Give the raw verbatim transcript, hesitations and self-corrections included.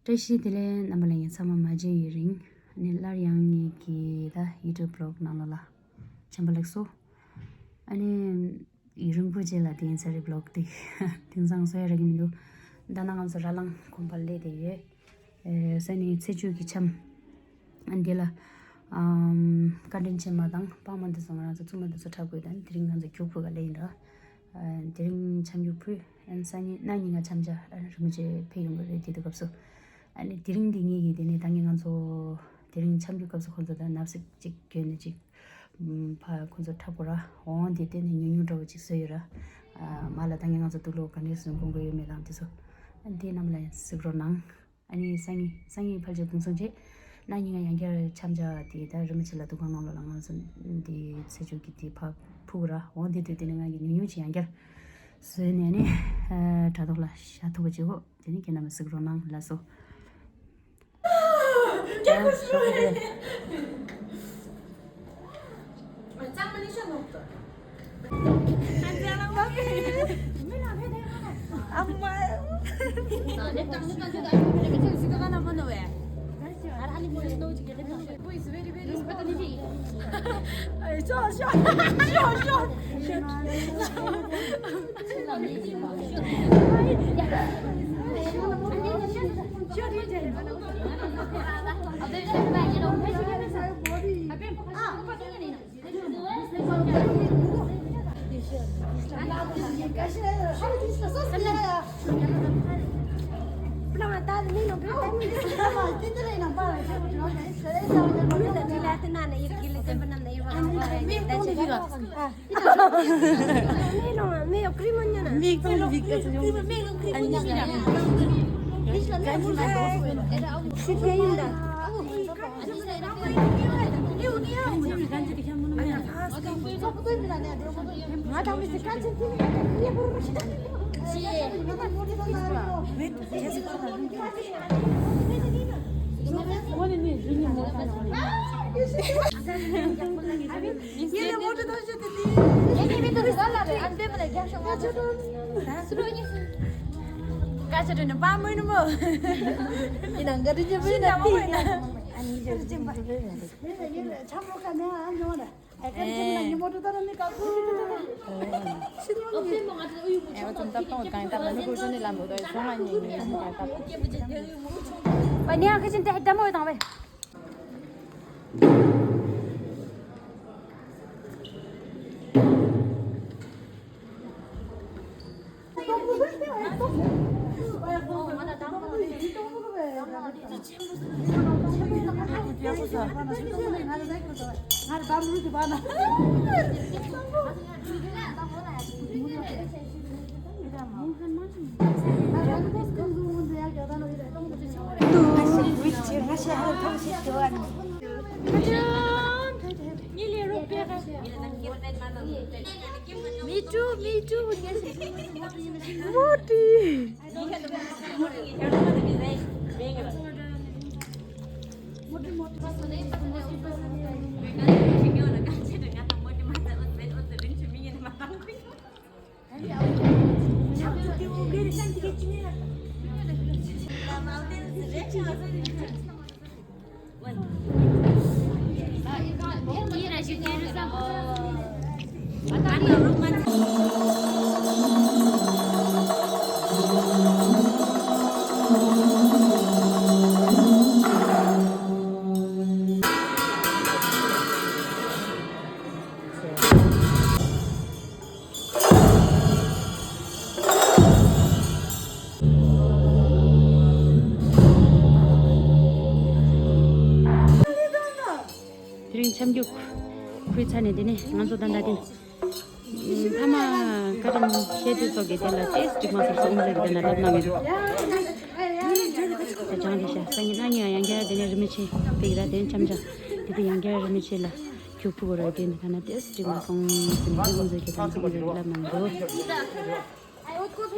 བཀྲ་ཤིས་བདེ་ལེགས། རྣམ་པ་ལྷན་རྒྱས་ཚང་མ་མ་མཇལ་ཡུན་རིང་། ཨ་ནི་སླར་ཡང་ངེད་ཀྱི་ད་YouTube vlog་ནང་ལོགས་ལ་བྱམས་པ་ལགས་སོ། ཨ་ནི་ཡུན་རིང་པོ་རྗེས་ལ་དེ་ཡིན་ས་རེད། vlog་དེ་དེང་སང་བཟོ་ཡ་རག་གི་མི་འདུག་ད་ནང་ང་ཚོ་ར་ལང་དགོན་པར་སླེབས་བསྡད་ཡོད། ཨེ་ས་ནི་ཚེས་བཅུ་གི་འཆམ། ཨ་འདི་ལ་ཨམ་བཀའ་དྲིན་ཆེན་མ་དང་སྤགས་མ་འདི་ཚོ་ང་རང་ཚོ་བཙུན་མ་འདི་ཚོ་འཁྲབ་དགོས། ད་དེ་རིང་ང་ཚོ་རྒྱུག་ཕུག་ག་སླེབས་ཡིན་ར། ཨ་དེ་རིང་འཆམ་རྒྱུག་ཕུལ། ཨ་ནི་སང་ཉིན་གནངས་ཉིན་ང་འཆམ་རྒྱག་ཨ་རིན་པོ་ཆེ་ཕེབས་ཡོང་གི་རེད། དེ་དུས་སྐབས་སུ་ཨ་ནི་དེ་རིང་འདི་ངེད་ཀྱི་དེ་ནས་ད་ངེད་ང་ཚོ་དེ་རིང་འཆམ་རྒྱུག་སྐབས་སུ་ཁོང་ཚོ་ད་ནབ་སིག་ཅིག་གྱོན་ནས་ཅིག་ཕ་ཁོང་ཚོ་འཁྲབ་དགོས་ར། འོང་དེ་བརྟེན་ནས་ཉུང་ཉུང་འདྲ་བོ་ཅིག་བཟོས་ཡོད་ར། ཨ་མ་ལ་ད་ངེད་ང་ཚོ་དུག་ལོག་ག་འདྲས་སེ་གོན་དགོས་ཡོད་མེད་དང་དེ་ཚོ་ཨ་འདི་རྣམས་ལ་གཟིགས་རོགས་གནང་། ཨ་ནི་སང་ཉིན་སང་ཉིན་ཕལ་ཆེར་དགུན་སོང་རྗེས་གནངས་ཉིན་ང་ཡང་བསྐྱར་འཆམ་རྒྱག་དེ་ད་རིན་པོ་ཆེ་ལ་འདུ་ཁང་ནང་ལོགས་ལ་ང་ཚོ་འདི་ཚེས་བཅུ་གི་དེ་ཕར་ཕུག་ར། འོང་དེ་དུས་དེ་ནས་ང་གི་ཉུང་ཉུང་ཅིག་ཡང་བསྐྱར་བཟོས་ནས་ནི་ཨ་དྲ་ཐོག་ལ་བཞག་ཐུབ་པ་བྱེད་དགོས། དེ་ནི་ཁྱེད་རྣམས་གཟིགས་རོགས་གནང་། ལགས་སོ། Me too, me too. What? དེ་རིང་འཆམ་རྒྱུག་ཁུལ་ཚར་ནས་དེ་ནས་ང་ཚོ་ད་ལྟ་དེ་ཕ་མ་བཀའ་དྲིན་ཆེ་དེ་ཚོ་གི་དེ་ལ་ཏེས་འགྲིག་མ་སོང་སོང་ཟེར་གི་དེ་ན་ལབ་གནང་གི་འདུག་ད་ཅང་དེ་ཤ་སང་ཉིན་གནངས་ཉིན་ཡང་བསྐྱར་དེ་ནས་རིན་པོ་ཆེ་དེ་གི་ར་དེ་འཆམ་ཆ་དེ་དེ་ཡང་བསྐྱར་རིན་པོ་ཆེ་ལ་རྒྱུག་ཕུག་གོ་ར་དེ་འདི་ཁ་ན་ཏེས་འགྲིག་མ་སོང་ཟེར་ནས་དེ་ཁོང་ཚོ་གི་དང་ཚོང་ཟེར་གི་ལབ་གནང་གི་འདུག